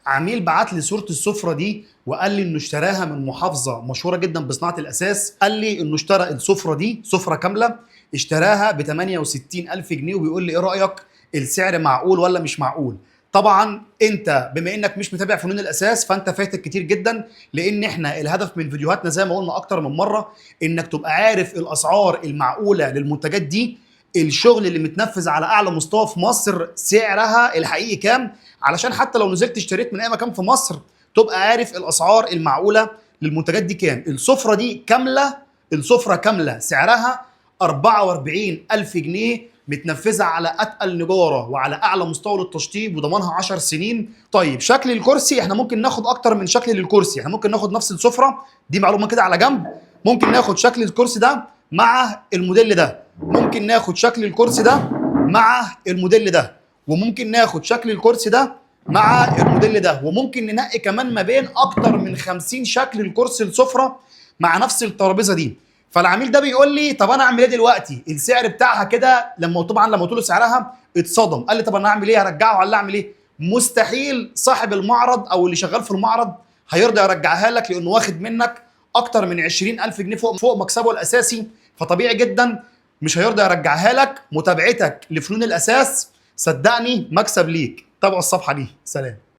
عميل بعت لي صوره السفرة دي وقال لي انه اشتراها من محافظة مشهورة جدا بصناعة الاساس. قال لي انه اشترى السفرة دي سفره كاملة، اشتراها ب 68000 جنيه، وبيقول لي ايه رايك، السعر معقول ولا مش معقول؟ طبعا انت بما انك مش متابع فنون الاساس فانت فاتك كتير جدا، لان احنا الهدف من فيديوهاتنا زي ما قلنا اكتر من مرة انك تبقى عارف الاسعار المعقولة للمنتجات دي، الشغل اللي متنفذ على اعلى مستوى في مصر سعرها الحقيقي كام، علشان حتى لو نزلت اشتريت من اي مكان في مصر تبقى عارف الاسعار المعقولة للمنتجات دي كام. السفرة دي كاملة، السفرة كاملة سعرها 44000 جنيه، متنفذه على اتقل نجاره وعلى اعلى مستوى للتشطيب، وضمانها 10 سنين. طيب شكل الكرسي احنا ممكن ناخد اكتر من شكل للكرسي، احنا ممكن ناخد نفس السفرة دي، معلومة كده على جنب، ممكن ناخد شكل الكرسي ده مع الموديل ده، ممكن ناخد شكل الكرسي ده مع الموديل ده، وممكن ناخد شكل الكرسي ده مع الموديل ده، وممكن ننقي كمان ما بين اكتر من 50 شكل الكرسي السفرة مع نفس الترابيزة دي. فالعميل ده بيقول لي طب انا اعمل ايه دلوقتي؟ السعر بتاعها كده، لما طبعا لما قلت له سعرها اتصدم، قال لي طب انا اعمل ايه؟ هرجعه ولا اعمل ايه؟ مستحيل صاحب المعرض او اللي شغال في المعرض هيرضى يرجعها لك، لانه واخد منك اكتر من 20000 جنيه فوق مكسبه الاساسي، فطبيعي جدا مش هيرضى يرجعها لك. متابعتك لفنون الاساس صدقني مكسب ليك. تابعوا الصفحة دي. سلام.